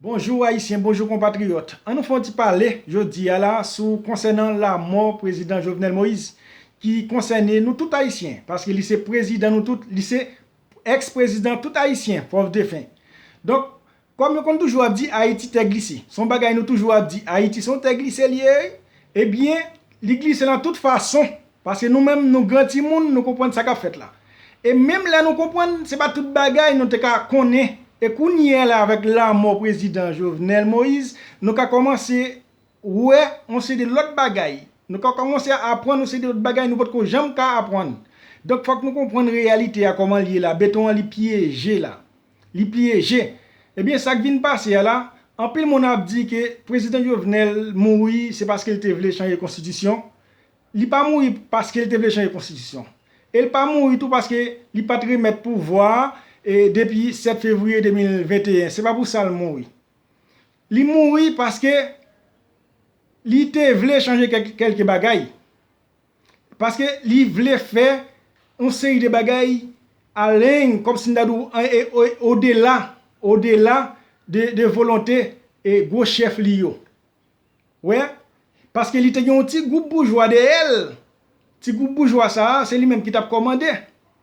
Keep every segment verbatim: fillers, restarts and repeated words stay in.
Bonjou Ayisyen, bonjou konpatriyòt. Ann nou fè yon ti pale jodi a la sou konsènan lanmò prezidan Jovenel Moïse ki konsène nou tout Ayisyen, paske li se prezidan nou tout, li se ex-prezidan tout Ayisyen, pòv defen. Donk, kòm yo konn toujou ap di Ayiti tè glise, se yon bagay nou toujou ap di, Ayiti se yon tè glise li ye, ebyen, li glise nan tout fason. Paske nou menm, nou gran timoun, nou konprann sa k ap fèt la. E menm lè nou konprann, se pa tout bagay nou te ka konnen. E kounye a la, avèk lanmò prezidan Jovenel Moïse, nou ka kòmanse wè yon seri de lòt bagay. Nou ka kòmanse aprann yon seri de lòt bagay nou potko janm ka aprann. Donk, fòk nou konprann reyalite a, kòman l ye la. Beton an, li pyeje la. Li pyeje. Ebyen, sa k vin pase a la, anpil moun ap di ke prezidan Jovenel mouri, se paske l te vle chanje konstitisyon. Li pa mouri paske l te vle chanje konstitisyon. E l pa mouri tou paske li pa t remèt pouvwa a, e, depi sèt fevriye de mil venteyen. Se pa pou sa l mouri. Li mouri paske li te vle chanje kèk, kèlke bagay. Paske li vle fè yon seri de bagay aleng, kòmsi m ta di w, e, e, odela, odela de, de volonte e gwo chèf li yo. Wè, paske li te gen yon ti gwoup boujwa dèyè l. Ti gwoup boujwa sa a, se li menm ki t ap kòmande.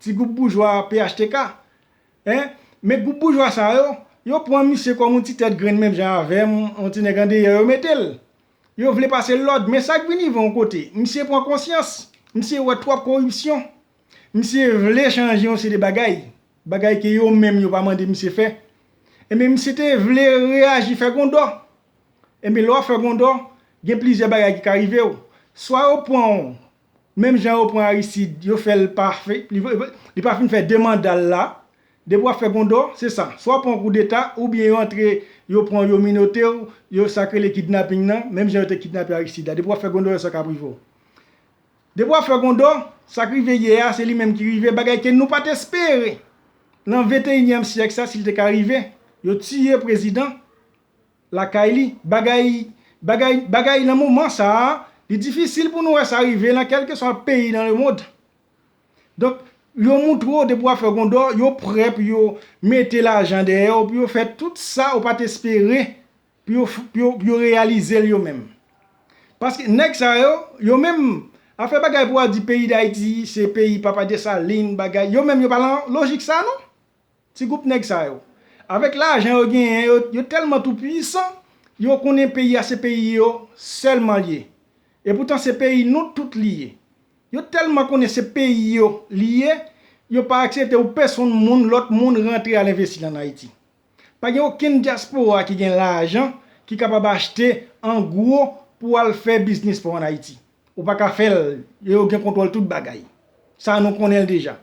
Ti gwoup boujwa P H T K. Hein? Men gwoup boujwa sa yo, yo pran misye kòm yon ti tèt grenn menm jan avè m, yon ti nèg andeyè yo mete l. Yo vle pase l lòd, men sa k vin rive yon kote, misye pran konsyans, misye wè twòp koripsyon. Misye vle chanje yon seri de bagay, bagay ke yo menm yo pa mande misye fè. Enben, misye te vle reyaji, fè gwondò. Enben, lè w ap fè gwondò, gen plizyè bagay ki ka rive w. Swa yo pran w, menm jan yo pran Aristide, yo fè l pa fè, li, li pa fin fè de manda l la. Depi w ap fè gwondò, se sa. Swa w pran koudeta, oubyen yo antre, yo pran w, yo minote w, yo sa k rele kidnaping nan, menm jan yo te kidnape Aristide la. Depi w ap fè gwondò, se sa k ap rive w. Depi w ap fè gwondò, sa k rive yè a, se li menm ki rive, bagay ke nou pa t espere. Nan venteyinyèm syèk sa, si l te ka rive, yo tiye prezidan lakay li. Bagay, bagay, bagay nan moman sa a, li difisil pou nou wè sa rive nan kèlkeswa peyi nan lemond. Donk, yo moutre w depi w ap fè gwondò, yo prè pou yo mete lajan dèyè w, pou yo fè tout sa ou pa t espere pou yo, pou yo, pou yo reyalize l yo menm. Paske nèg sa yo, yo menm, afè bagay pou w ap di peyi Dayiti, se peyi Papa Desalin, bagay, yo menm yo pa nan lojik sa non. Ti gwoup nèg sa yo. Avèk lajan yo genyen, yo, yo tèlman tou pwisan, yo konnen peyi a se peyi yo sèlman l ye. E poutan se peyi nou tout li ye. Yo tèlman konnen se peyi yo li ye, yo pa aksepte ou pèsonn moun, lòt moun rantre al envesti ann Ayiti. Pa gen okenn dyaspora ki gen lajan ki kapab achte an gwo pou al fè biznis pa w ann Ayiti. Ou pa ka fè l, yo gen kontwòl tout bagay. Sa nou konnen l deja.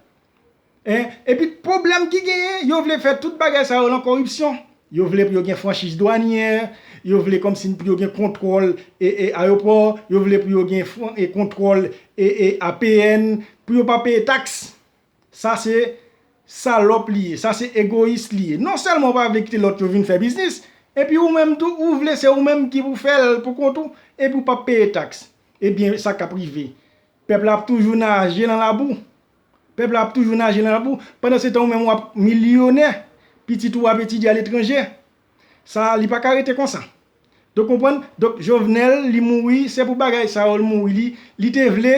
Hein? Epi pwoblèm ki genyen, yo vle fè tout bagay sa yo lan koripsyon. Yo vle pou yo gen franchiz dwanyè, yo vle kòmsi pou yo gen kontwòl e, e ayewopò, yo vle pou yo gen fran- e kontwòl e, e A P N, pou yo pa peye taks. Sa se salòp li ye, sa se egoyis li ye. Non sèlman ou pa vle kite lòt yo vin fè biznis, epi ou menm tou, ou vle se ou menm ki pou fè l pou kont ou, epi ou p ap peye taks. Ebyen, sa k ap rive? Pèp la ap toujou naje nan labou. Pèp la ap toujou naje nan labou. Pandan se tan, ou menm w ap milyonè. Pitit ou ap etidye aletranje. Sa, li pa ka rete konsa. Donk, konprann? Donk, Jovenel, li mouri, se pou bagay sa yo, li mouri, li, li te vle,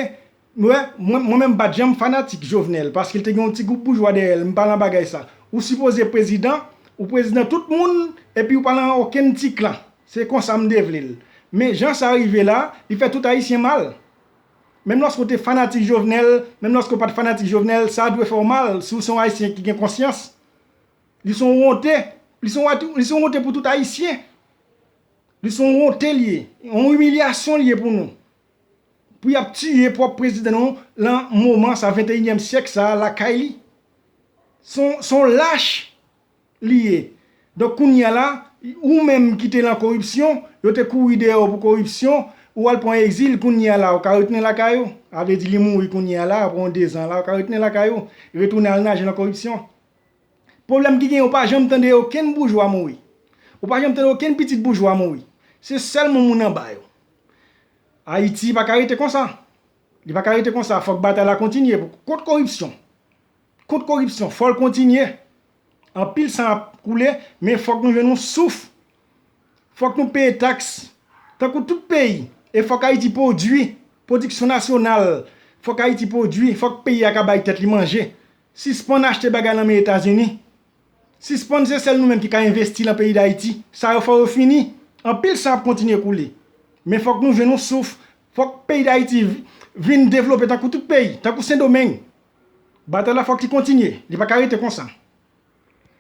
wè, mwen, mwen menm, m pa t janm fanatik Jovenel, paske l te gen yon ti gwoup boujwa dèyè l, m pa lan bagay sa. Ou sipoze prezidan, ou prezidan tout moun, epi ou pa lan okenn ti klan. Se konsa m te vle l. Men jan sa rive la, li fè tout Ayisyen mal. Menm lòske w te fanatik Jovenel, menm lòske w pa t fanatik Jovenel, sa dwe fè w mal si w se yon Ayisyen ki gen konsyans. Li se yon wonte, li se yon, li se yon wonte pou tout Ayisyen. Li se yon wonte li ye, yon imilyasyon li ye pou nou. Pou y ap tiye pwòp prezidan nou lan moman sa, venteyinyèm syèk sa, lakay li. Se yon, se yon lach li ye. Donk, kounye a la, ou menm ki te lan koripsyon, yo te kouri dèyè w pou koripsyon, ou al pran egzil, kounye a la, ou ka retounen lakay ou. A vle di, li mouri kounye a la, apre yon dezan la, ou ka retounen lakay ou, retounen al naje lan koripsyon. Pwoblèm ki genyen, ou pa janm tande okenn boujwa mouri. Ou pa janm tande okenn pitit boujwa mouri. Se sèlman moun anba yo. Ayiti pa ka rete konsa. Li pa ka rete konsa. Fòk batay la kontinye kont koripsyon. Kont koripsyon, fò l kontinye. Anpil san ap koule, men fòk nou jwenn yon souf. Fòk nou peye taks, tankou tout peyi. E fòk Ayiti pwodui, pwodiksyon nasyonal. Fòk Ayiti pwodui, fòk peyi a ka bay tèt li manje. Sispann achte bagay nan men Etazini. Sispann se sèl nou menm ki ka envesti nan peyi Dayiti. Sa yo fò yo fini. Anpil san ap kontinye koule. Men fòk nou jwenn yon souf. Fòk peyi Dayiti vin devlope tankou tout peyi, tankou Sendomeng. Batay la fòk li kontinye. Li pa ka rete konsa.